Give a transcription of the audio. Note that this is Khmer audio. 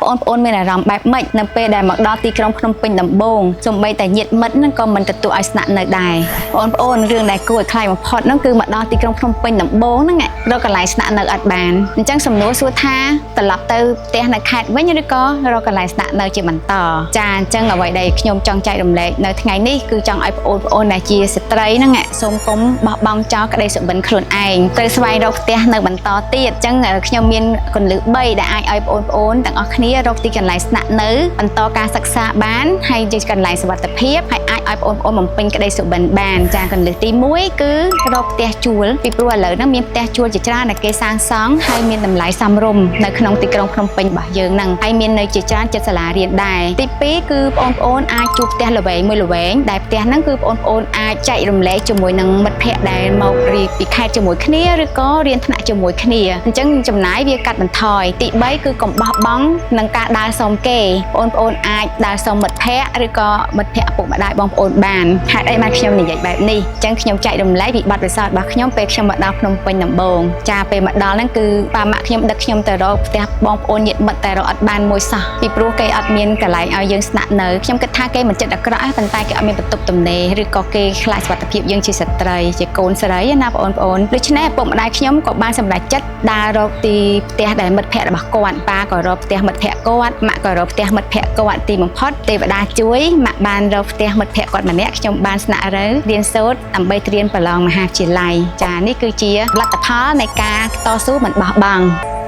បងប្អូនមានអារម្មណ៍បែបម៉េចនៅពេលដែលមកដល់ទីក្រុងភ្នំពេញដំបូងសូម្បីតែញាតិមិត្តហ្នឹងក៏មិនទទួលឲ្យស្នាក់នៅដែរបងប្អូនរឿងដែលគួរឲ្យខ្លាចបំផុតហ្នឹងគឺមកដល់ទីក្រុងភ្នំពេញដំបូងហ្នឹងរកកន្លែងស្នាក់នៅអត់បានអញ្ចឹងសំណួរសួរថាត្រឡប់ទៅផ្ទះនៅខេត្តវិញឬក៏រកកន្លែងស្នាក់នៅជាបន្តចាអញ្ចឹងអ្វីដែលខ្ញុំចង់ចែករំលែកនៅថ្ងៃនេះគឺចង់ឲ្យបងប្អូនដែលជាស្ត្រីហ្នឹងសូមកុំបោះបង់ចោលក្តីសុបិនខ្លួនឯងត្រូវស្វែងរកផ្ទះនៅបន្តទៀតអញ្ចឹងខ្ញុំមានគន្លឹះ3ដែលអាចឲ្យបងប្អូនទាំងអស់គ្នារកទីកន្លែងស្នាក់នៅបន្តការសិក្សាបានហើយជាកន្លែងសុវត្ថិភាពហើយអាចឲ្យបងប្អូនបំពេញក្តីសុបិនបានចាគន្លឹះទី1គឺរកផ្ទះជួលពីព្រោះឥឡូវហ្នឹងមានផ្ទះជួលជាច្រើនដែលគេសាងសង់ហើយមានតម្លៃសមរម្យនៅក្នុងទីក្រុងភ្នំពេញរបស់យើងហ្នឹងហើយមាននៅជាច្រើនចិត្តសាលារៀនដែរទី2គឺបងប្អូនអាចជួលផ្ទះល្វែងមួយល្វែងដែលផ្ទះហ្នឹងគឺបងប្អូនអាចចែករំលែកជាមួយនឹងមិត្តភ័ក្តិដែលមករៀនពីខេត្តជាមួយគ្នាឬក៏រៀនថ្នាក់ជាមួយគ្នាអញ្ចឹងចំណាយវាកាត់បន្ថយទី3គឺកុំបោះបង់នឹងការដើរសុំគេបងប្អូនអាចដើរសុំមិត្តភ័ក្តិឬក៏មិត្តភ័ក្តិឪពុកម្ដាយបងប្អូនបានហេតុអីបានខ្ញុំនិយាយបែបនេះអញ្ចឹងខ្ញុំចែករំលែកពីបទពិសោធន៍របស់ខ្ញុំពេលខ្ញុំមកដល់ភ្នំពេញដំបូងចាពេលមកដល់ហ្នឹងគឺប៉ាម៉ាក់ខ្ញុំដឹកខ្ញុំទៅរកផ្ទះបងប្អូនញាតិមិត្តតែរកអត់បានមួយសោះពីព្រោះគេអត់មានកន្លែងឲ្យយើងស្នាក់នៅខ្ញុំគិតថាគេមិនចិត្តអាក្រក់ទេប៉ុន្តែគេអត់មានបន្ទប់ទំនេរឬក៏គេខ្លាចសុវត្ថិភាពយើងជាស្ត្រីជាកូនស្រីណាបងប្អូនដូច្នេះឪពុកម្ដាយខ្ញុំក៏បានសម្រេចចិត្តដើររកទីផ្ទះដែលមិត្តភ័ក្តិរបស់គាត់ប៉ាក៏រកផ្ទះមិត្តភ័ក្តិគាត់ម៉ាក់ក៏រកផ្ទះមិត្តភ័ក្តិគាត់ទីបំផុតទេវតាជួយម៉ាក់បានរកផ្ទះមិត្តភ័ក្តិគាត់ម្នាក់ខ្ញុំបានស្នាក់នៅរៀនសូត្រដើម្បីត្រៀមប្រឡងមហាវិទ្យាល័យចានេះគឺជាលទ្ធផលនៃការតស៊ូមិនបោះបង់។